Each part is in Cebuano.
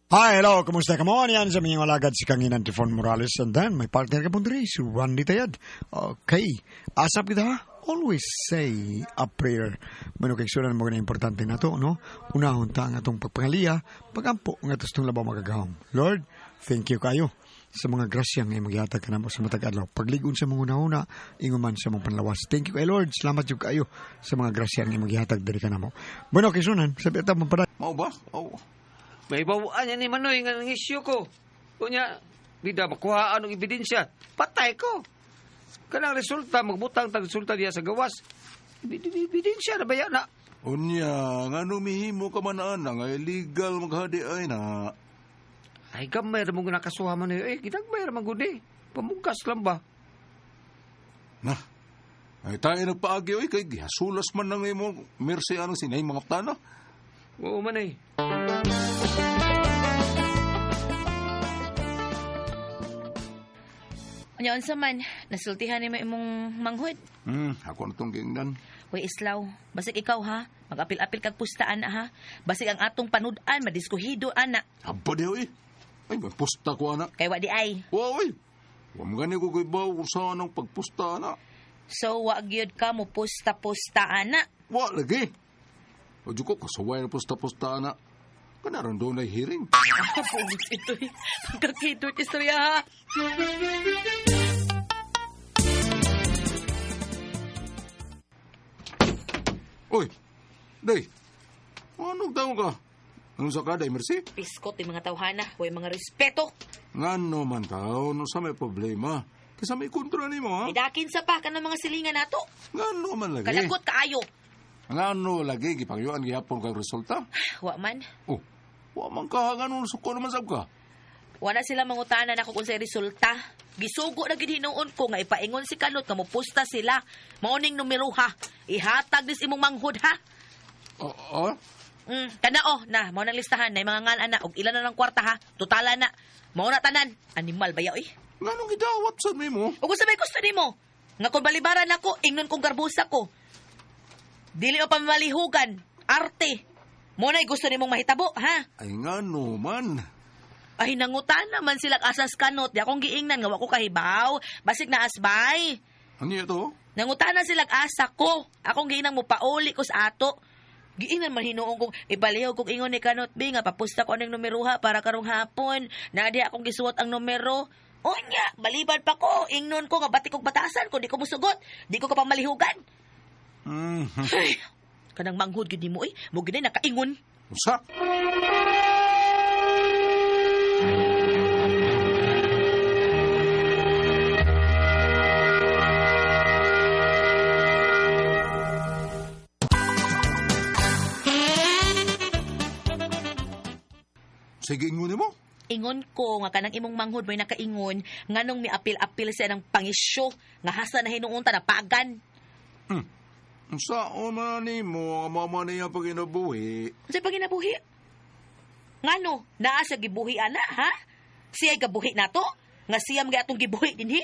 Hi, hello, kumusta ka mo? Yan sa mga alagad si Kanginan Tifon Morales and then my partner ka po diri, si Randy Tayad. Okay, asap kita ha? Always say a prayer. Mano kay sunan mo na importante na to, no? Unahon ta ang atong pagpangaliya, pagampo nga tustong labaw magagahom. Lord, thank you kayo sa mga grasya nga imong gihatag kanamo sa matag adlaw. Pagligon sa mga una-una, ingon man sa mong panlawas. Thank you kay Lord. Salamat jud kayo sa mga grasya nga imong gihatag diri kanamo. Bueno, kay sunan, sabi ta mo para Mao ba? Oh. May bawaan niya ni Manoy nga nang isyu ko. Unya, bida makuhaan og ebidensya. Patay ko. Kanang resulta, magbutang tag resulta diya sa gawas. Ebidensya na ba yan na? Unya, nga mihimo ka man ana nga illegal maghadi ay na. Ay, gamay ra mong nakasuha man eh. Ginagmay ra man gud eh. Pamugkas lang ba? Na. Ay tayo nagpaagi oy kay gihasulas man nang imo mercy anang sinay mga tana. Oo man eh. Unya unsa man, nasultihan nimo imong manghud. Ako na tong giingnan. Uy, Islaw, basig ikaw ha. Mag-apil-apil kag pustaan ha. Basig ang atong panud-an madiskuhido ana. Aba di oy. Ay magpusta ko ana. Kay wa di ay. Wa oy. Wa man gani ko gibaw usa nang pagpusta ana. So wa gyud ka mo pusta-pusta ana. Wa lagi. O ko kasuway na pusta-pusta ana. Kanaron doon ay hearing. Pugos ito eh. Pagkakito istorya ha. Oy, day. Anong taong ka? Anong sa ka, day, Mercy? Piskot yung mga tawhana, way mga respeto. Ngano man taon, sa may problema. Kaysa may kontra nimo, ha? Idakin sa pa kanang mga silingan nato. Ngano man lagi. Kalagot kaayo. Ngano lagi, gipangyuan gihapon kag resulta. Wa man. Oh, wa man ka, ngano suko naman sab ka. Wala sila mangutana nako kung sa resulta. Gisugo na gid hinuon ko nga ipaingon si Kanot nga mopusta sila. Mao ning numero ha. Ihatag dis imong manghud ha. Oo? Kana oh, na mao nang listahan na mga ngan ana og ilan na lang kwarta ha. Totala na. Mao na tanan. Animal ba ya oy? Nganong gidawat sa nimo? Ug unsa may gusto nimo? Nga kung balibaran nako, ingnon kong garbusa ko. Dili mo pamalihugan, arte. Mo na'y gusto nimong mahitabo, ha? Ay ngano man. Ay, nangutan naman sila asas kanot. Di akong giingnan nga wa ko kahibaw. Basig na asbay. Ano ito? Nangutan na sila asa ko. Akong giingnan mo pauli ko sa ato. Giingnan man hinuon kong ipalihog kong ingon ni Kanot B nga papusta ko aning numeroha para karong hapon. Naadi akong gisuot ang numero. Unya, balibad pa ko. Ingnon ko nga bati kong batasan ko. Di ko musugot. Di ko ka pamalihugan. Ay, kanang manghud gyud nimo eh. Mo gid nakaingon. Usa? Sige, ingon mo. Ingon ko nga kanang imong manghud mo'y nakaingon nganong miapil-apil siya ng pangisyo nga hasa na hinuunta na pagan. Sa man nimo ang mama niya pag inabuhi. Unsay paginabuhi? Ngano, naa sa gibuhi ana, ha? Siya'y gabuhi nato? Nga siya mga atong gibuhi dinhi?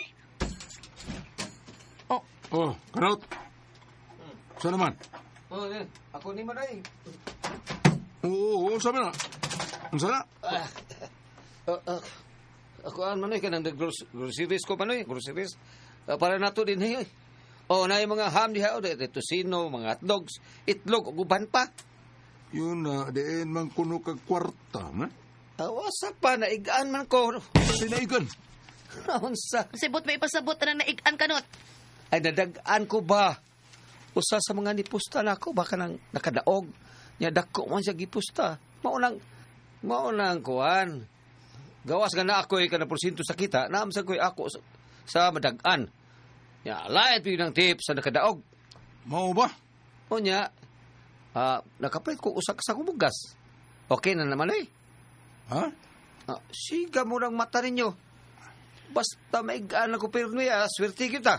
Oh, Oh, Karot. Sa naman? Oh, eh, ako ni Manoy. Oo, oo, sabi na. Unsa na? Ako ang Manoy kanang groceries ko Manoy, groceries. Para nato din eh. Oh, na yung mga ham diha, oh, tosino, mga hotdogs, itlog ug uban pa. Yun na, diin man kuno kag kwarta, man. Wasa pa, naigaan man ko. Sinaigan. Unsa? Sibot may ipasabot na naigan kanot. Ay, nadagaan ko ba? Usa sa mga nipusta na ako, baka nang nakadaog. Nya dako man siya gipusta. Maunang kuan. Gawas nga na ako eh, kana porsyento sa kita, naamsa ko'y ako sa madagan. Nya, lain pa yun ang tip sa nakadaog. Mao ba? O nya, nakapalit ko usak sa kumugas. Okay na naman eh. Ha? Siga mo ng mata ninyo. Basta maigaan ako pero niya, swerte kita.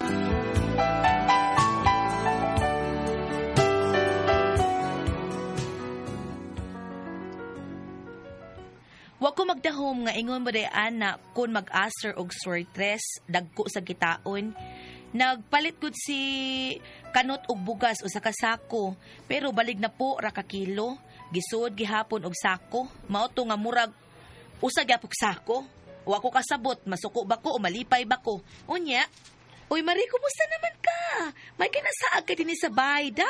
Wa ko magdahom nga ingon mo day ana kun mag-aser og sortres dagko sa gitaon. Nagpalit gud si kanot og bugas usa ka sako, pero balig na po ra ka kilo. Gisuod gihapon og sako. Mao to nga murag Usa gyapok sako. Wa ko kasabot, masuko ba ko o malipay ba ko. Unya, uy Marie, kumusta naman ka? May kinasaag ka din sa bahay, da?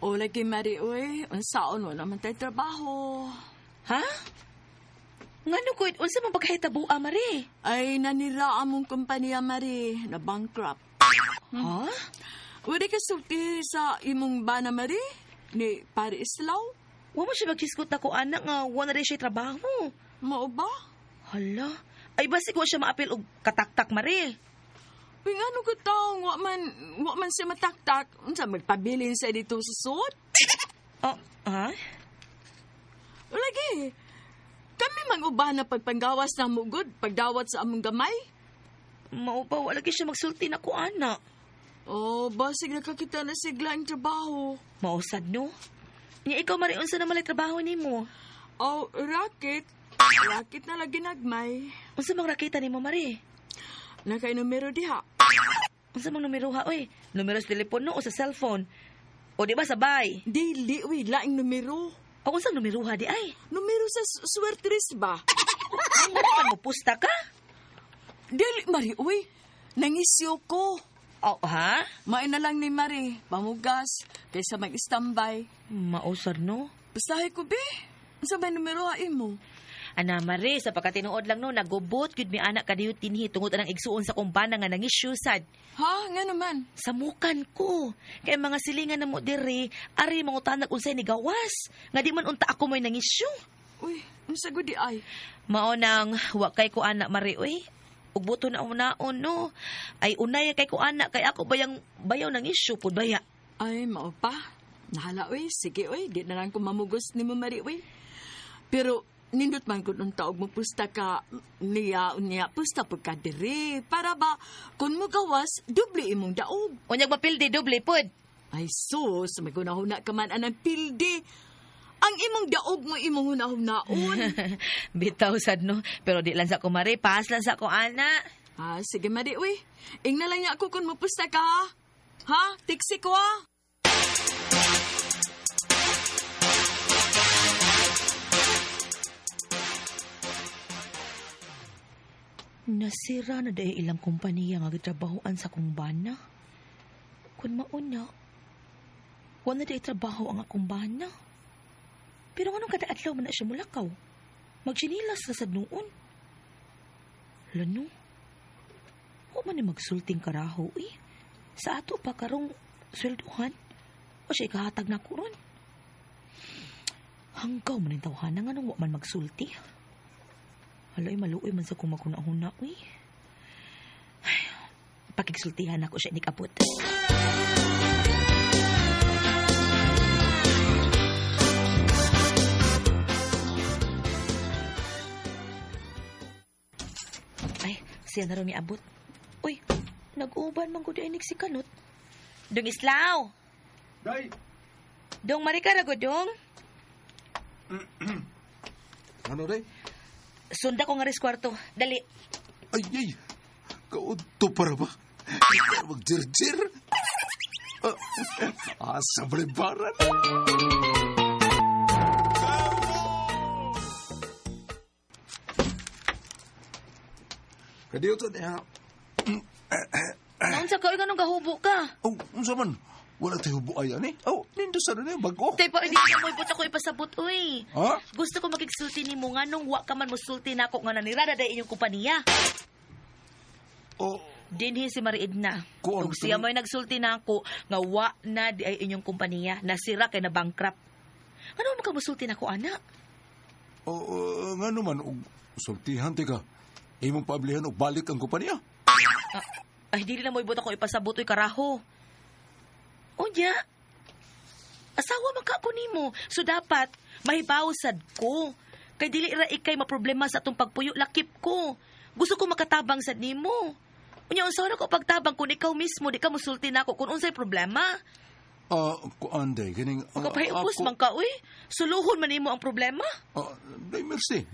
O lagi Mari, uy, unsaon wala man tay trabaho. Ha? Ngano ko, unsa man pagkahitabua, Marie? Ay, nanira among kompanya, Mari, na bankrupt. Ha? Wala ka sulti sa imong bana, Mari? Ni Pare Islaw? Wa mo siya maghisgot ako, anak, nga wa na rin siya trabaho. Mao ba? Hala, ay basig wa siya maapil og kataktak, Marie. Uy, ngano ko taong wa man siya mataktak. Unsa magpabilin sa dito sa sud? Oh, ha? Lagi, kami mang-uban na pagpanggawas na mugod, pagdawat sa among gamay. Mao ba, wa lagi siya magsulti na ko, anak. Oh, basig nakakita na sigla ang trabaho. Mausad, no? Nya ikaw, Marie, unsa na malay trabaho nimo? Oh, racket. Racket na lagi nagmay. Unsa mang rakita nimo, Marie? Nakainumero diha. Unsa mang numero ha, oy? Numero sa telepono o sa cellphone? O di ba sabay? Dili, uy, laing numero. O unsang numero ha di ay? Numero sa swertres ba? Ang man mo pusta ka? Dili, Mari, uy. Nangisyo ko. O ha? Main na lang ni Mari, pamugas, kaysa mag-standby. Mausad no? Bastahe ko, be. Unsa may numero ha imo? Ana Marie, sa pagkatinuod lang no, nagubot gyud mi anak kadiyot dinhi tungod anang igsuon sa kumbana nga nangisyu sad. Ha, nga naman. Samukan ko. Kay mga silingan na mo diri, ari mangutanag unsay ni gawas. Nga di man unta ako mo'y nangisyu. Uy, unsa gud di ay? Mao nang wa kay ko anak Mari uy. Ug buto na unaon no. Ay unay kay ko anak kay ako bayang bayaw nang issue pud baya. Ay, mao pa. Nahala, uy. Sige, uy. Di na lang ko mamugos ni mo, Mari, uy. Pero, nindot man kung unta og mupusta ka niya, unya, pusta pud ka diri. Para ba, kung mo gawas, doble imong daog. Unyag mapildi doble pud. Ay, sus, may gunahuna ka man anang pildi. Ang imong daog mo imong hunahunaon. Bitaw sad no, pero di lang sa ko Mari, paas lang sa ko ana. Ah, sige, Mari, uy. Ing na lang niya ako kung mupusta ka, ha? Ha? Tiksi ko, ha? Nasira na dahil ilang kompanya nga gitrabahoan sa akong bana. Kung mauna, wala na dahil trabaho ang akong bana. Pero anong kada adlaw man na siya mulakaw? Magsinilas na sad noon. Lano, wa man ni magsulting karaho eh. Sa ato pa karong swelduhan, o siya ikahatag na ko ron. Hanggaw man ang tawhana nga nung wa man magsulti. Aloy, maluoy man sa kung maghuna-huna, uy. Ay, pakigsultihan ako siya nikabot. Ay, siya na rin niabot. Uy, nag-uban man gud ay si Kanot. Dong Islaw! Day! Dong Marika ra gud, dong. Ano, day? Sunda ko nga ris kwarto. Dali. Ay, ay! Kaudto para ba? Ikaw magjirjir? Asa balibaran? Kadiyo to niya. Naunsa ka, uy, ganun kahubo ka. Oh, unsa man? Wala tayo buayan eh. Oh, nindo sa na bago. Tay pa, hindi ka mo ipot ako ipasabot, uy. Ha? Gusto ko makigsulti ni mo nga nung wa ka man musulti na ako nga nanirada dahil inyong kompanya. Oh, Dinhi si Mariedna. Kuan, Ug siya mo'y nagsulti na ako nga wa na di ay inyong kompanya. Nasira kay na bankrupt. Ano man ka musulti na ako, anak? Oh, nga naman, og sultihan tika. Imong paablihan og balik ang kompanya. Ah, ay, dili na mo ibot ako ipasabot, uy, karaho. Unya, asawa man ka ako nimo. So dapat, mahibawsad ko. Kay dili ra ikay maproblema sa atong pagpuyo, lakip ko. Gusto ko makatabang sad nimo. Unya, unsa na ko pagtabang kung ikaw mismo di ka musulti nako kung unsay problema. Ah, kuan day kining Makapahiupos man ka, uy. Suluhon man nimo ang problema. Day merci.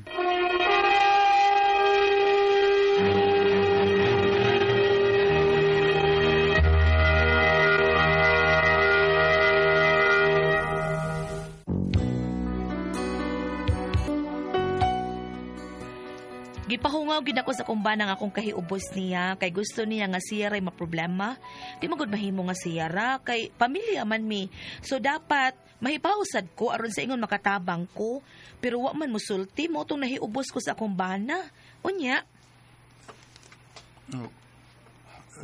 Gipahungaw gid ako sa kumbana nga akong kahiubos niya kay gusto niya nga siya ray maproblema. Di man gud mahimo nga siya ra kay pamilya man mi. So dapat mahipausad ko aron sa ingon makatabang ko. Pero wa man musulti mo tong nahiubos ko sa akong bana. Unya, Oh,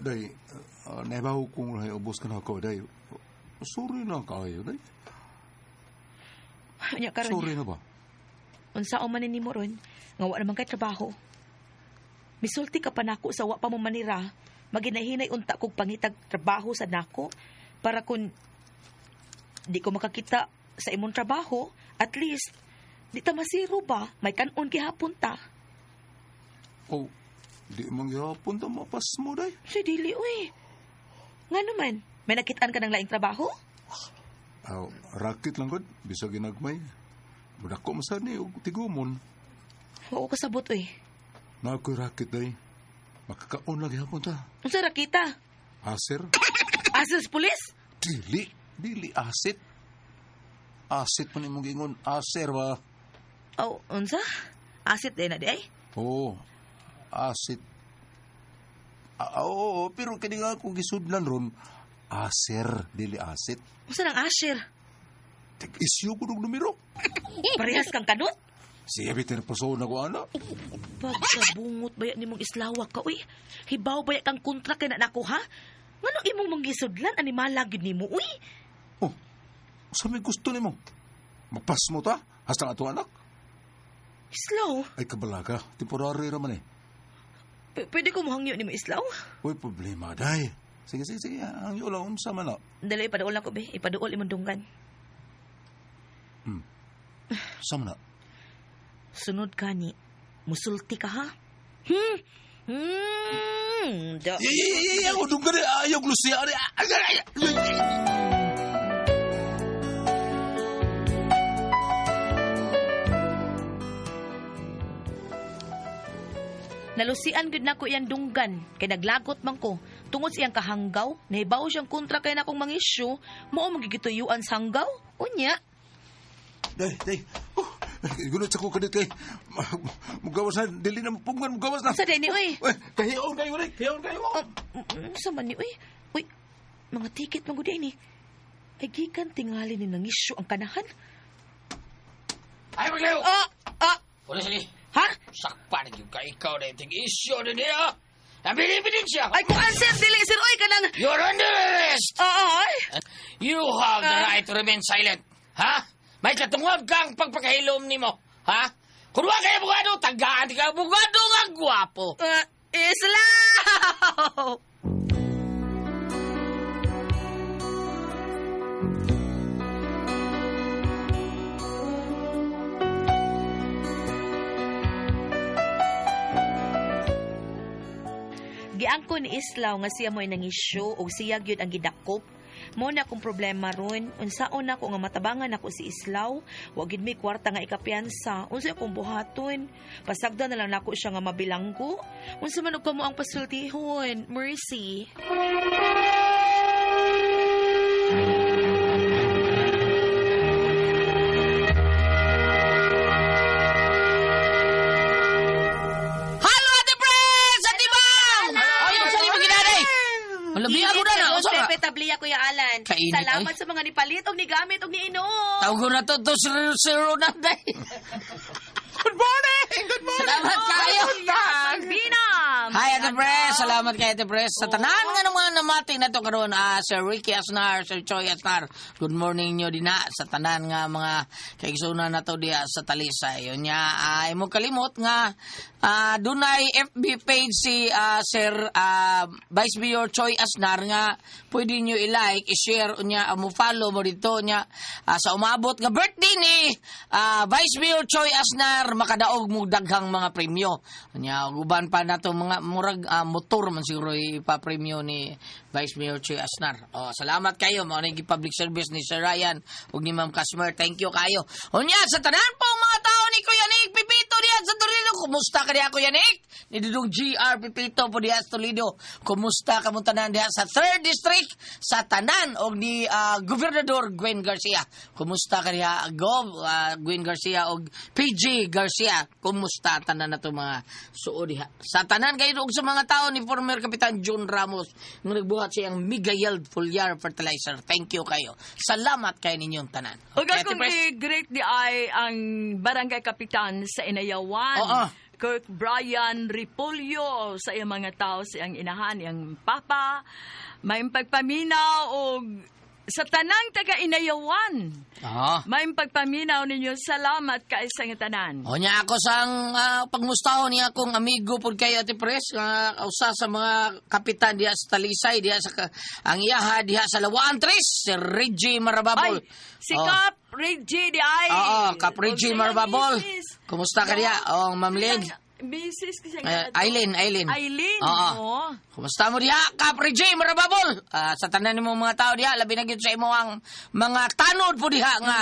day, nabaho kong nahiubos ka na ako, day. Sorry na kayo, day. Unya karon. Sorry na ba? Unsa man ni mo ron nga wa naman kay trabaho. Misulti ka pa nako sa wa pa mo manira. Maginahinay unta kog pangitag trabaho sa nako para kun di ko makakita sa imong trabaho, at least di ta masiro ba, may kanon gihapon ta. Oh, di man gihapon ta mapas mo, day. Si dili uy. Nga naman, may nakitaan ka ng laing trabaho? Aw, rakit lang gud, bisag ginagmay. Mudako man sad ni og tigumon. Oo kasabot uy. Na ako'y rakit, day. Makakaon lang gihapon ta. Unsa rakita? Aser? Asas pulis? Dili, dili asit. Asit man imong giingon, aser ba? Oh, unsa? Asit din na di ay. Oo, asit. Oo, pero kini nga ako gisudlan ron, aser, dili asit. Unsa nang asher? Tig-isyu ko og numero. Parehas kang kanot? Siya bitin paso na ko ana. Pagkabungot baya nimong islawak ka, uy. Hibaw baya kang kontra kay na nako, ha? Nganong imong mangisudlan, animala gyud nimo, uy. Oh, sa may gusto nimo? Mapas mo ta? Hasta ang atong anak? Islaw? Ay, kabalaga. Temporary raman eh. Pwede ko mohangyo nimo islaw? Uy, problema, day. Sige, sige, sige. Ang iyo lang, unsa man na. Dali, ipaduol ako, be. Ipaduol imong dunggan. Sa man na. Sunod ka ni, musulti ka, ha? Da. Ay, ako dunggan eh. Ayaw, Lucia. Ay, ay, ay, ay, ay. Nalusian gud nako iyang dunggan kay naglagot man ko tungod sa iyang kahanggaw, nahibaw siyang kontra kay nakong mga issue, mao magigituyuan sa hanggaw. Unya. Day, day. Oh, gunot sa ko kadit kay. Mugawas na, dili na mapungan, mugawas na. Sa ni oy? Uy, kahiyaon kayo, uy. Kahiyaon kayo. Sa man ni oy? Uy, mga ticket man gud ni. Ay gikan tingali ni nang issue ang kanahan. Ay, maglayo! Ah, ah, Wala sili. ha? Sakpan yung ka ikaw na iting isyo na niya. Nabilibinig siya. Ay kuan sir, dili sir oy kanang You're under arrest! Ah, ay. You have the right to remain silent. Ha? May katungod kang pagpakahilom nimo. Ha? Kung wa kayo abogado, tagaan ka abogado nga gwapo. Islaw! Giangko ni Islaw nga siya mo'y nangisyo og siya gyud ang gidakop. Mo na akong problema ron. Unsaon nako nga matabangan nako si Islaw. Wa gid mi kwarta nga ikapiyansa. Unsa akong buhaton? Pasagda na lang nako siya nga mabilanggo. Unsa man og kamo ang pasultihon? Mercy. Halo, Ate Pres! Ate Bang! Ay, unsa ni maginanay? Labi ako na na. Unsa ka? Pepe Tablia, Kuya Alan. Kainit, Salamat ay. sa mga nipalit og nigamit og niinom. Tawag na to, 200 na, day. Good morning! Good morning! Salamat kayo! Binam! Hi, Ate Pres! Salamat kay Ate Pres. Sa tanan nga ng mga namati na to karon, Sir Ricky Asnar, Sir Choi Asnar. Good morning nyo din na sa tanan nga mga kaigsunan na to diya sa Talisay. Yun nga, ay mo kalimot nga dunay FB page si Sir Vice Mayor Choi Asnar nga pwede nyo i-like, i-share unya, mo follow mo dito nya sa umabot nga birthday ni Vice Mayor Choi Asnar makadaog mo daghang mga premyo. Unya uban pa nato mga murag motor man siguro ipa-premyo ni Vice Mayor Choi Asnar. Oh, salamat kayo mao ni public service ni Sir Ryan ug ni Ma'am Casmer. Thank you kayo. Unya sa tanan po mga tao ni Kuya Nick Pipito diyan sa Torino Kumusta ka diha, Kuya Nick? Ni Dudong GR Pipito po diha sa Toledo. Kumusta ka mong tanan diha sa 3rd District sa tanan og ni Gobernador Gwen Garcia. Kumusta ka diha, Gov Gwen Garcia og PG Garcia? Kumusta tanan na to mga suo diha? Sa tanan kayo og sa mga tao ni former Kapitan John Ramos nga nagbuhat siyang Mega Yield Foliar Fertilizer. Thank you kayo. Salamat kayo ninyong tanan. Ug Okay, akong Ate Pres? i-greet di ay ang barangay kapitan sa Inayawan. Oo. Kirk Brian Ripolyo sa iyang mga tao, sa iyang inahan, iyang papa. May pagpaminaw og sa tanang taga Inayawan. May pagpaminaw ninyo. Salamat kay sa nga tanan. O nya ako sang pagmustahon niya akong amigo pud kay Ate Pres nga usa sa mga kapitan diha sa Talisay diha sa ang iyaha diha sa Lawaan Tres, si Reggie Marababol. Ay, si Kap Reggie di ay. Oo, Kap Reggie Og sa iyang Marababol. misis. Kumusta ka diha? Oh, Ma'am Lynn. Misis kasi Aileen, Aileen. Aileen, Oo. oo. Kumusta mo diha, Kap Reggie Marababol? Sa tanan nimo mga tao diha, labi na gyud sa imo ang mga tanod po diha nga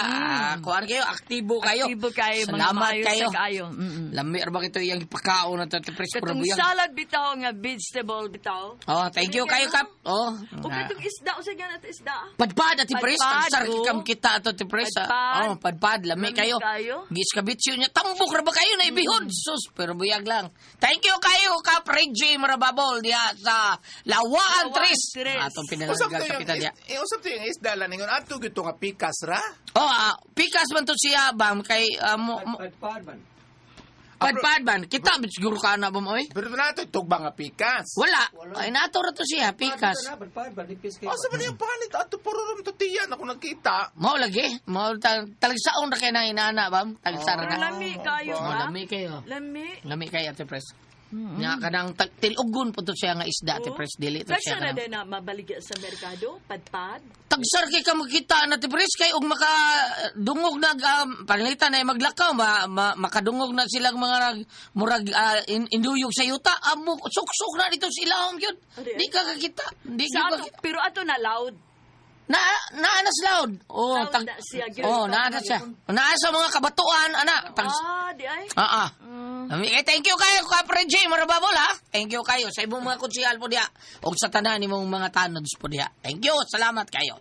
kuan kayo, aktibo kayo. Aktibo kayo, mga Salamat maayo kayo. sa kayo. Mm-mm. Lami ra ba kito iyang ipakaon na to, Ate Pres, puro Katong buyag. salad bitaw nga vegetable bitaw. Oh, thank you kayo, Kap. Oh. O katong isda usa gyud at isda. Padpad, Ate Pres. Padpad, Tagsar oh. kam kita ato, Ate Pres. Ah. Padpad. Oh, padpad. Lami Lami kayo. kayo. Giskabitsyo niya. Tambok ra ba kayo na ibihod? Sus, pero buyag lang. Thank you kayo, Kap Reggie Marababol diha sa Lawaan Lawaan Tres. Tres. Atong Usap pinalanggang to yung, kapitan diha. usap to yung isda lang. Ningon, ato gyud to nga pikas ra. Oh, pikas man to siya bam kay Padpad man. padpad man. Kita siguro ka na ba mo oy? Pero na ato tugba nga pikas. Wala. Ay nato ra to siya pikas. Padpad man, nipis kayo. Asa man yung panit ato puro ram to tiyan ako nakita. Mao lagi, mao talagsaon ra kay nang inana bam. Tagsa ra Pero na. lami kayo Oh, ha. lami kayo. Lami. Lami kayo, Ate Pres. Nga kanang tilugon po to siya nga isda, Ate Pres, dili to Tagsa siya na kanang. din na mabaligya sa merkado, padpad. Tagsar kay ka makita na, Ate Pres, kay og maka dungog na pananglitan ay maglakaw, makadungog na silang mga murag induyog sa yuta, amo suksok na dito sa ilawom gyud. Adi, Di ka kakita, di Sa gyud ato, pero ato na loud. Na na loud. Oh, Loud na siya, gyud. Oh, naa na siya. Naa sa mga kabatuan ana. Ah, di ay. Ah, ah. Eh, thank you kayo, Kapre J. Marababol, ha? Thank you kayo sa imong mga konsehal po diha. O sa tanan nimong mga tanods po diha. Thank you. Salamat kayo.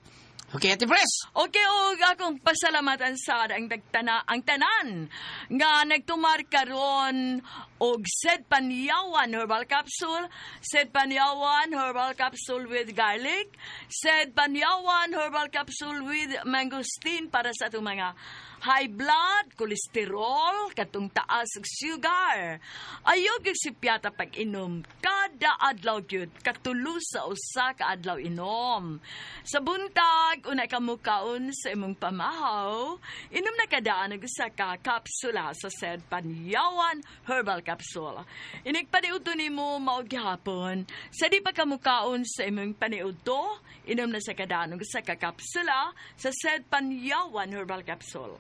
Okay, Ate Pres. Okay, og akong pasalamatan sa ang tagtana ang tanan nga nagtumar karon og Sed Panyawan Herbal Capsule, Sed Panyawan Herbal Capsule with garlic, Sed Panyawan Herbal Capsule with mangosteen para sa atong mga high blood, kolesterol, katong taas og sugar. Ayaw gyud sipyata pag-inom kada adlaw gyud, katulo sa usa ka adlaw inom. Sa buntag, una ka mukaon sa imong pamahaw, inom na kadaan og usa ka kapsula sa Sed Panyawan Herbal Capsule. Inig paniudto nimo mao gihapon. Sa di pa ka mukaon sa imong paniudto, inom na sa kadaan og usa ka kapsula sa Sed Panyawan Herbal Capsule.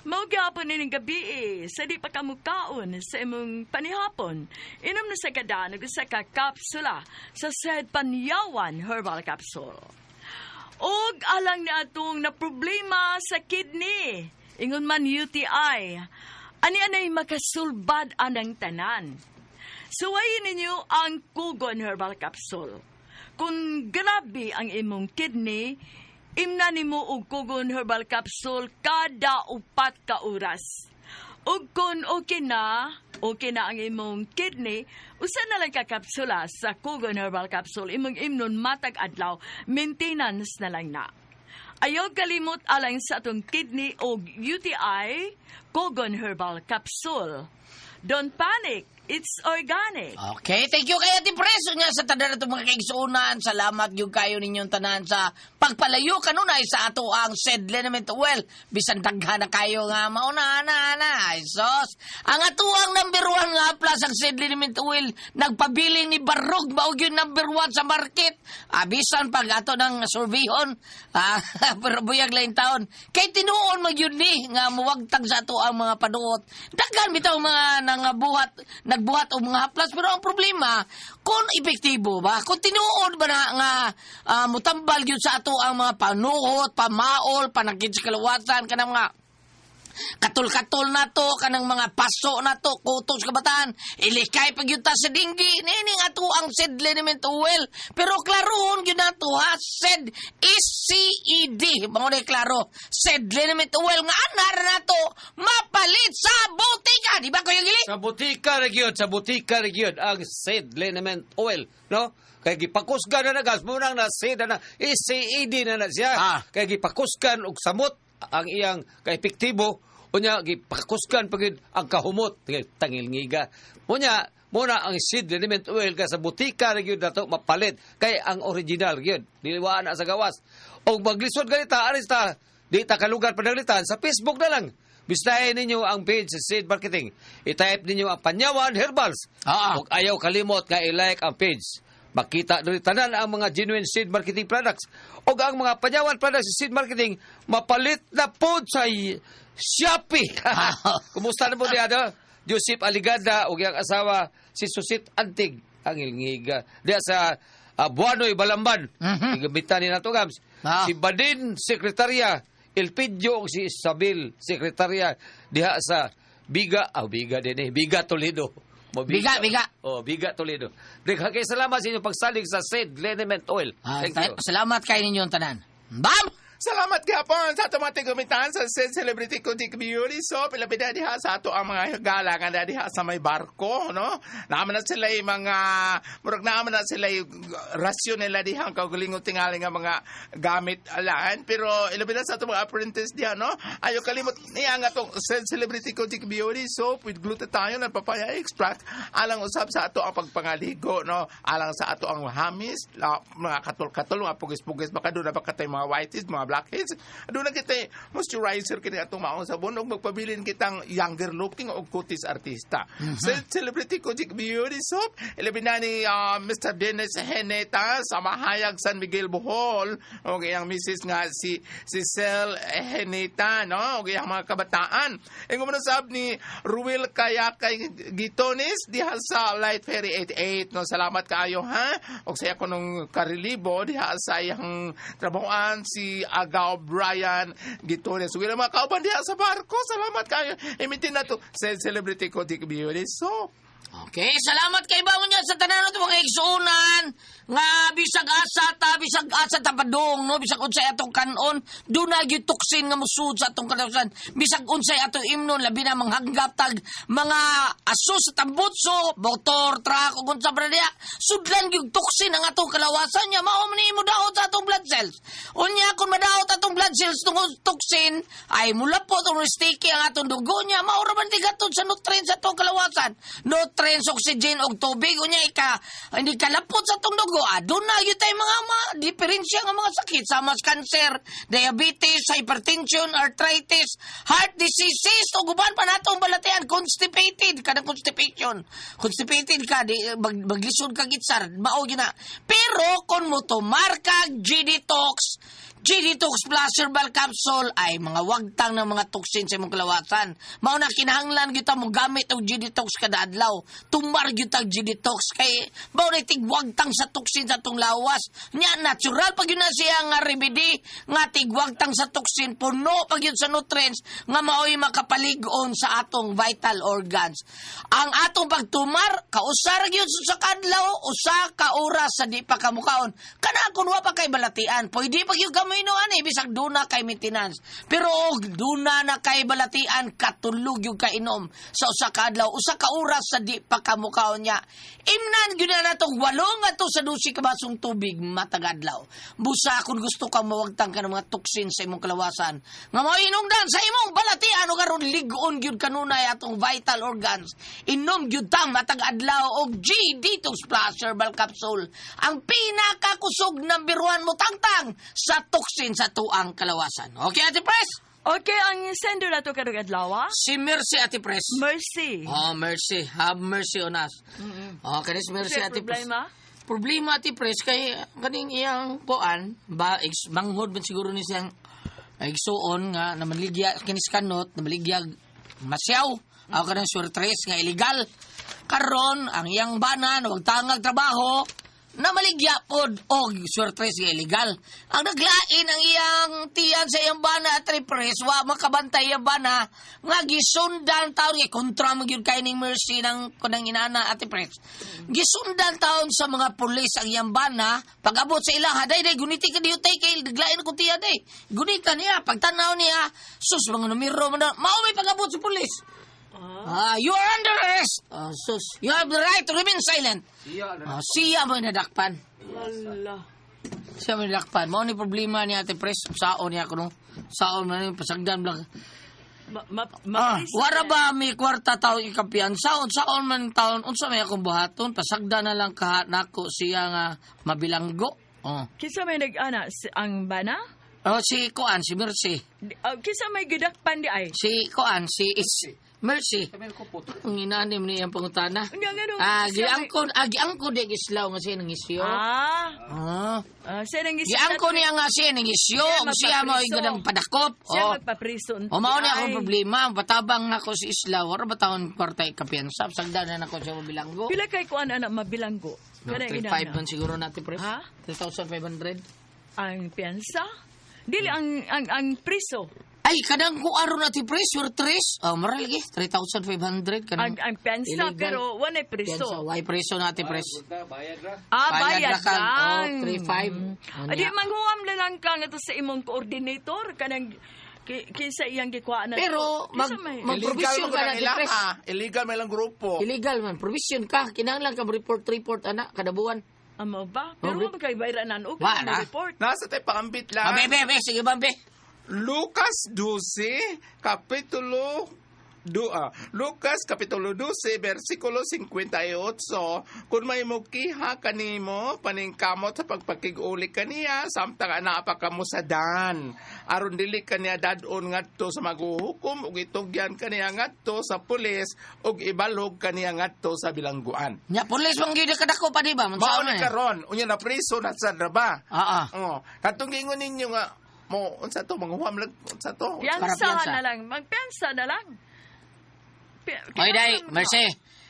Mao gihapon ining gabi eh, sa di pa ka mukaon sa imong panihapon, inom na sa kadaan og usa ka kapsula sa Sed Panyawan Herbal Capsule. Og alang ni atong na problema sa kidney, ingon man UTI, ani anay makasulbad anang tanan. Suwayin ninyo ang Kugon Herbal Capsule. Kung grabe ang imong kidney, imna nimo og Kugon Herbal Capsule kada 4 ka oras. Ug kung okay na ang imong kidney, usa na lang ka kapsula sa Kugon Herbal Capsule imong imnon matag adlaw, maintenance na lang na. Ayaw kalimot alang sa atong kidney o UTI, Kugon Herbal Capsule. Don't panic, it's organic. Okay, thank you kay Ate Pres. Unya sa tanan natong mga kaigsuonan, salamat gyud kayo ninyong tanan sa pagpalayo kanunay sa ato ang Sed Liniment Oil. Bisan daghan na kayo nga mauna na na. Ay sos. Ang ato ang number 1 nga plus ang Sed Liniment Oil nagpabiling ni Barog mao gyud number 1 sa market. Bisan pag ato ng surveyhon, pero buyag lain taon. Kay tinuon man gyud ni nga muwagtag sa ato ang mga panuot. Daghan bitaw mga nangabuhat, nagbuhat og mga haplas, pero ang problema kung epektibo ba, kung tinuod ba na nga mutambal gyud sa ato ang mga panuhot, pamaol, panakit sa kalawasan, kanang mga Katol-katol na to, kanang mga paso na to, kutos kabataan. Ilikay pag yun ta sa dinggi. Nining ato ang seed liniment oil. Pero klarohon yun na to ha. Seed S-C-E-D. Mga na klaro. Seed liniment oil nga anar na to mapalit sa botika. Di ba, Kuya Gili? Sa butika ra gyud, sa butika ra gyud ang seed liniment oil, no? Kay gipakusgan na nagas mo nang na seed na SCED na na siya. Kay gipakusgan og samot ang iyang kaepektibo, unya gipakusgan pa gyud ang kahumot kay tangil ngiga. Unya muna ang seed liniment oil kay sa butika ra gyud nato mapalit kay ang original gyud. Dili wa na sa gawas. Og maglisod ganita aris ta di ta kalugar panaglitan sa Facebook na lang. Bisitahin ninyo ang page sa Seed Marketing. I-type ninyo ang Panyawan Herbals. Ug ayaw kalimot nga i-like ang page. Makita diri tanan ang mga genuine Seed Marketing products. Ug ang mga Panyawan products sa Seed Marketing mapalit na pod sa Shopee. Kumusta na po niya, no? Joseph Aliganda ug iyang asawa si Susit Antig ang ilngiga. Diya sa Buanoy, Balamban. Gamitan ni nato gams. Si Badin Sekretarya Elpidio ug si Isabel Sekretarya diha sa Biga, Biga din eh, Biga Toledo. Mo Biga, Biga. Oh, Biga Toledo. Daghan kay salamat sa inyong pagsalig sa Seed Liniment Oil. Thank you. Salamat kay ninyong tanan. Bam! Salamat gyapon sa atong mga tigumitan sa Said Celebrity Kutik Beauty Soap. Ilabi na diha sa ato ang mga higala nga na diha sa may barko, no? Naaman na sila yung mga, murag naaman na sila yung rasyon nila diha ang kaugalingon tingali nga mga gamit alaan. Pero ilabi na sa atong mga apprentice diha, no? Ayaw kalimot niya nga atong Said Celebrity Kutik Beauty Soap with glutathione at papaya extract alang usab sa ato ang pagpangaligo, no? Alang sa ato ang hamis, mga katol-katol, mga pugis-pugis, baka doon na baka tayo mga whiteheads, mga blackheads. Doon na kita moisturizer kini atong maong sabon ug magpabilin kitang younger looking og kutis artista. Sa Celebrity Kojic Beauty Soap, ilabi na ni Mr. Dennis Heneta sa Mahayag San Miguel Bohol ug iyang misis nga si Cecil Heneta, no? Ug iyang mga kabataan. Ingon man sab ni Ruel Kayakay Gitonis diha sa Light Ferry 88, no? Salamat kaayo ha. Og saya ko nung karelibo diha sa iyang trabahoan si Agaw Brian Gitones. Ug ilang mga kauban diha sa barko. Salamat kayo. Imitin na to sa Celebrity Kojic Beauty Soap. Okay, salamat kay bamo niya sa tanan nato mga igsuonan nga bisag asa ta, bisag asa ta padung, no, bisag unsay atong kanon, duna gyud toxin nga mosud sa atong kalawasan. Bisag unsay atong imnon, labi na manghanggap tag mga aso sa tambutso, motor, truck ug unsa pa diha, sudlan gyud toxin ang atong kalawasan niya, mao man imo daot sa atong blood cells. Unya kung madaot atong blood cells tungod toxin, ay mulapot og sticky ang atong dugo niya, mao ra man tigatod sa nutrients sa atong kalawasan. Nutrients, oxygen og tubig, unya ika hindi kalapot sa atong dugo, aduna gyud tay mga diferensya nga mga sakit sama sa cancer, diabetes, hypertension, arthritis, heart diseases ug uban pa natong balatian, constipated kanang constipation. Constipated ka di maglisod ka gitsar, mao gyud na. Pero kung motumar ka G-Detox, G-Detox Plus Herbal Capsule ay mga wagtang ng mga toxin sa imong kalawasan. Mao na kinahanglan gyud ta mo gamit og G-Detox kada adlaw. Tumar gyud tag G-Detox kay mao na tigwagtang sa toxin sa atong lawas. Nya natural pag yun na siya nga remedy nga tigwagtang sa toxin, puno pag yun sa nutrients nga maoy makapalig-on sa atong vital organs. Ang atong pagtumar kausar gyud sa kadlaw, usa ka oras sa di pa kamukaon. Kana kun wa pa kay balatian, pwede pag yun gamay no ani bisag duna kay maintenance. Pero og duna na kay balatian, katulog yung kainom sa usa ka adlaw, usa ka oras sa di pa kamukaon niya. Imnan gyud na natong 8 ngadto sa 12 ka basong tubig matag adlaw. Busa kung gusto ka mawagtang ka ng mga toxin sa imong kalawasan, nga mao inungdan sa imong balatian ug aron lig-on gyud kanunay atong vital organs. Inom gyud ta matag adlaw og G-Detox Plus Herbal Capsule, ang pinakakusog number 1 mo tangtang sa toxin sa tuang kalawasan. Okay, Ate Pres? Okay, ang sender na to karong adlaw, ah? Si Mercy, Ate Pres. Mercy. Oh, Mercy. Have mercy on us. Oh, kanis Mercy, Kasi Ate Pres. problema? Problema, Ate Pres, kay kaning iyang kuan, ba, manghod man siguro ni siyang igsuon nga namaligya kinis kanot, namaligya masyaw. Ako kanang surtres nga illegal. Karon ang iyang bana, wag tangag trabaho, Namaligya pod og swertres nga illegal. Ang naglain ang iyang tiyan sa iyang bana at tripres, wa makabantay iyang bana, nga gisundan taon, kay kontra mo gyud kay ning Mercy ng kunang inana at pres. Gisundan taon sa mga pulis ang iyang bana, pag-abot sa ila, haday day, guniti ka diyo tay, kay naglain ko tiyan day. Gunita niya, pagtanaw niya, sus, mga numero mo na, mao may pag-abot sa pulis. Ah, you are under arrest. Ah, sus, you have the right to remain silent. Ah, siya mo nadakpan. Wala. Siya mo nadakpan. Mao ni problema ni Ate Pres. Saon niya kuno. Saon man ni pasagdan lang. Ma, ma, Ah, ma- wara ba may kwarta tao ikapian? Saon saon man taon unsa may akong buhaton? Pasagdan na lang ka nako siya nga mabilanggo. Oh. Kinsa may nag-ana? Ang bana? Oh, si Kuan, si Mercy. Kinsa may gidakpan di ay? Si Kuan, si is Mercy. Ang inanim niya ang pangutana. Nga, nga, no. Ah, Siya may- giangko, ah, giangko di islaw nga siya nang isyo. Ah, Ah. ah, siya nang Giangko niya nga siya nang isyo, Siya ug siya mo magpapriso. gadang padakop. Siya Oh. magpapriso. O mao ni akong Ay. problema, patabang ako si Islaw, wala ba taon kwarta ikapiyansa, sagdan na nako siya mabilanggo. Pila kay kuan ana mabilanggo? No, Kanang 3.5 inana. man siguro natin, pre. Ha? 3,500. Ang piyansa? Dili ang priso. Ay, kanang kung aron natin, pre, sure tres. Oh, maral lagi, 3,500. Kanang Ang piyansa illegal. pero wala Piyansa, priso. why preso natin, pres? Ah, Bayad bayad ra ka. lang. Oh, 3.5. Ano Adi niya? manghuam na lang ka nga to sa imong coordinator kanang kinsa iyang gikuha na. Pero, Kinsa may- mag-provision Illegal ka man na, ila pres. ha. Illegal man lang grupo. Illegal man, provision ka. Kinahanglan ka report, anak, kada buwan. Amo ba? Pero Oh, wa man kay bayranan og Wa na. report. Nasa tayo paambit lang. Ah, be, be, be, sige, be. Lucas 12, kapitulo Lucas kapitulo 12 versikulo 58, kung may mukiha kanimo paningkamot sa pagpakig-uli kaniya samtang anaa pa kamo sa dan, aron dili kaniya dad-on ngadto sa maguhukom ug itugyan kaniya ngadto sa pulis ug ibalhog kaniya ngadto sa bilangguan. Nya, pulis man gyud kadako pa, di ba? Mao Mansaon ni na eh. karon unya na priso na sa ba? Ah, ah. Oh, katong giingon ninyo nga mo unsa to manghuam lang unsa to? Para Piyansa piyansa. na lang. Magpiyansa na lang. Oy, day, Mercy.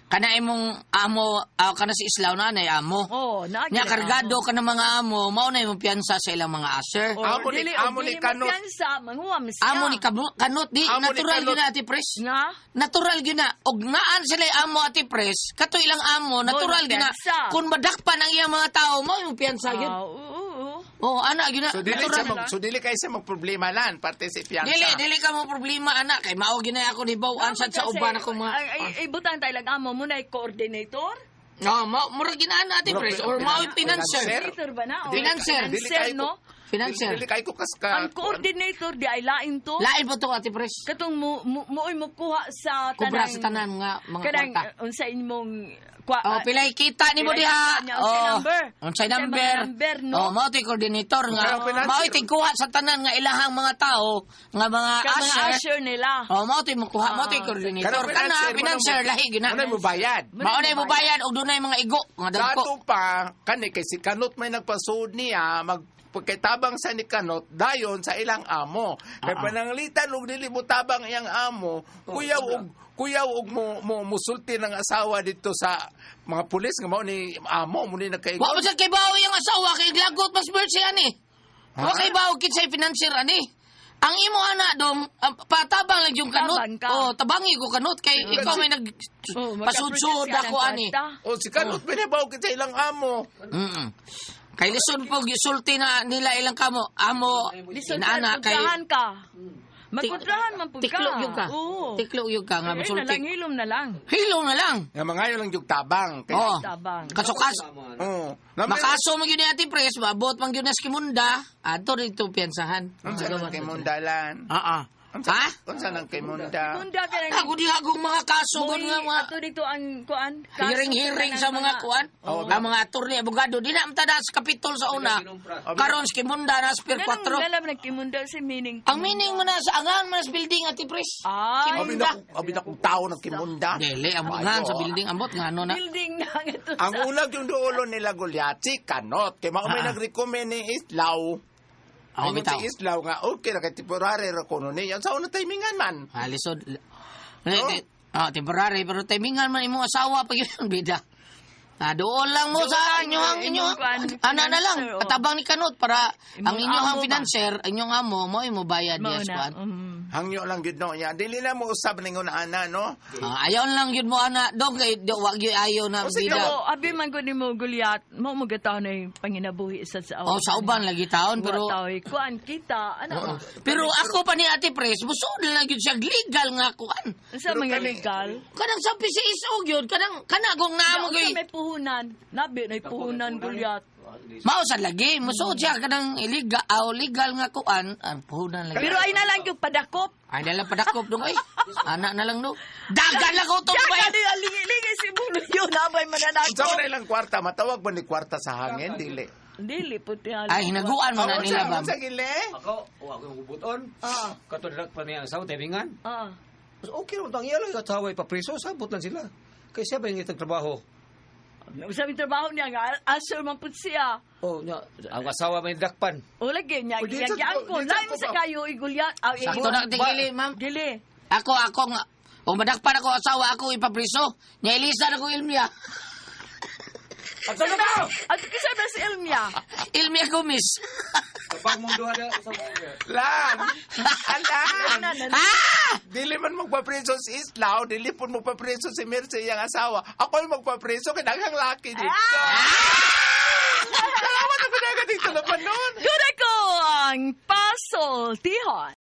Kana imong amo, kana si Islaw na anay amo. Oh, naa Nya gyud kargado ka ng mga amo, mao na imong piyansa sa ilang mga aser. Or Amo ni- dili, amo ni dili kanot. mapiyansa, manghuam siya. Amo ni kanot di Amo ni natural kanot. gyud na ati pres. Nga? Natural gyud na og naan sila amo ati pres, kato ilang amo natural gyud na. piyansa. Kun madakpan ang iyang mga tao, mao imong piyansa gyud. Ah, oo, oo. Oh, ana gyud na. So dili Natural. siya mag, so dili kay siya magproblema lan parte sa piyansa. Dili, dili ka mo problema anak kay mao gyud na ako ni bawaan sad sa Kasi, uban ako mga. Ay, butang tayo lang amo mo na coordinator. No, mao mura ginana ati pres or mao financer. Financer. Coordinator ba na? O, Financer. Dili Financer, kay no? Financer. Dili kay ko kaska. Ang coordinator di ay lain to. Lain po to ati pres. Katong mo mo mukuha sa Kubra tanang sa tanan nga mga kanang kwarta. unsa imong kwa, Oh, pilay kita nimo pilay diha. kita niya, unsay Oh, number? unsay Unsay mga number? number, no? Oh, mao to'y coordinator nga. Kanang financer. Mao tigkuha sa tanan nga ilahang mga tao, nga mga ka mga usher. usher nila. Oh, mao to'y mukuha, mao to'y coordinator. Kana financer lahi gyud na. Muna mo bayad. Mao na mo bayad og dunay mga igo nga Sa dagko. ato pa kani kay si Kanot may nagpasuod niya mag pagkitabang sa ni Kanot dayon sa ilang amo. Kay pananglitan og dili mo tabang iyang amo, kuyaw og mo, mo musulti ng asawa dito sa mga pulis nga mao ni amo mo ni nagkaigon. Wa mo sad kay bawo yung asawa kay lagot mas mercy ani. Wa kay bawo kinsay financer ani. Ang imo ana dong patabang lang yung kanot. Tabang ka. Oh, tabangi ko kanot kay ikaw may nag Oh, pasudsud magka-produce ka ako ng ani. kwarta. O si Kanot binabaw kita ilang amo. Mm. Kay lison po gisulti na nila ilang kamo amo Lisod inaana ka, kay magkuntrahan ka. Magkuntrahan man pud ka. Tiklo gyud ka. Oo. Tiklo gyud ka nga Ay, na musulti. lang, hilom na lang. Hilom na lang. Nga mangayo lang yung tabang. Kay, Oh. Tabang. Kasukas Oh. makaso man gyud ni Ate Pres, maabot man gyud na sa Kimunda, adto rito piyansahan. Unsa nang kay Mundalan? Ah. Ha? Unsa nang kay Munda? Kunda ka lang. Ako di akong mga kaso gud nga mga Ato dito ang kuan. kaso hearing-hearing sa mga kuan. Ang mga attorney, abogado, di na amtada sa kapitol sa una. Karon sa Kimunda na sa Pier Ganun 4. alam nagkimunda si meaning. Ang meaning mo na sa angan mo na sa building Ate Pres. Ay, Abi na abi na kong tao ng Kimunda. Dili, ang angan sa building ambot nga ano na. building na nga ito Ang unag yung duolo nila Goliath, si Kanot. Kay mao may nag-recommend ni Islaw. Ako Ingon bitaw. si Islaw nga, okay na kay temporary ra kuno niya. Sa una timingan man. Ah, lisod. Oh. Ah, temporary pero timingan man imong asawa pag yun bida. Ah, doon lang mo Doon sa lang, inyong eh, inyong imong kuan, ana na lang financer, oh. atabang ni Kanot para ang Imong inyong amo ba? financer, inyong amo mo imo bayad Mao yes na. kuan. Hangyo lang gid no niya. Dili na mo usab ningon ana no. Ah, ayaw lang yun mo ana dong kay do, wag gyud ayaw na O, sige, bida. Pero abi man ko nimo Goliath, mo mo gataw na yung panginabuhi sa sa Oh, sa uban lagi taon pero pero kuan kita ano ba? pero ako pa ni Ate Pres, musod lang gyud siya legal nga kuan. Sa Pero mga kani- legal. Kanang sa PCSO gyud, kanang kana kung naamo Unsa gyud. may puhunan, nabi na puhunan Goliath. Mao sa lagi, musuod siya kanang illegal, aw legal nga kuan, ang puhunan lagi. Pero ay na lang yung padakop. Ay nalang padakop dong ay. Anak na lang no. Dagan lang ko to Kaya bay. ka lingi-lingi si Bulo yun, abay Unsa mananakop. man ilang kwarta matawag ba ni kwarta sa hangin dili. Dili puti Ay hinaguan mo na Unsa nila ba. unsa gile? Ako, o ako yung gubuton. Katulad pa niya ang asawa, tabingan. Okay naman, ang iyalo, asawa ipapriso, sabot lang sila. Kaya siya ba yung itang trabaho? Sa aming trabaho niya nga, asur man pud siya. Oh, nya, ang asawa may dakpan. O lagi niya, O, di sa- giyang ko. di sa Lain ko sa ba? kayo, igulyat. Sakto na tingili, ma'am. Dili. Ako ako nga o madakpan ako asawa ako ipapriso. Nya Elisa na ko Ilmia. At ano ba? At kasi ba si Elmia? Ilmia Gomez. Kapag mong duha na, Lan. Alan. Na, na, na. Ah! Dili man magpapreso si Islaw, dili pud magpapreso si Mercy iyang asawa. Ako yung magpapreso kay daghang laki dito. Salamat ako dagat dito na panon. Good ako ang pasoltihan.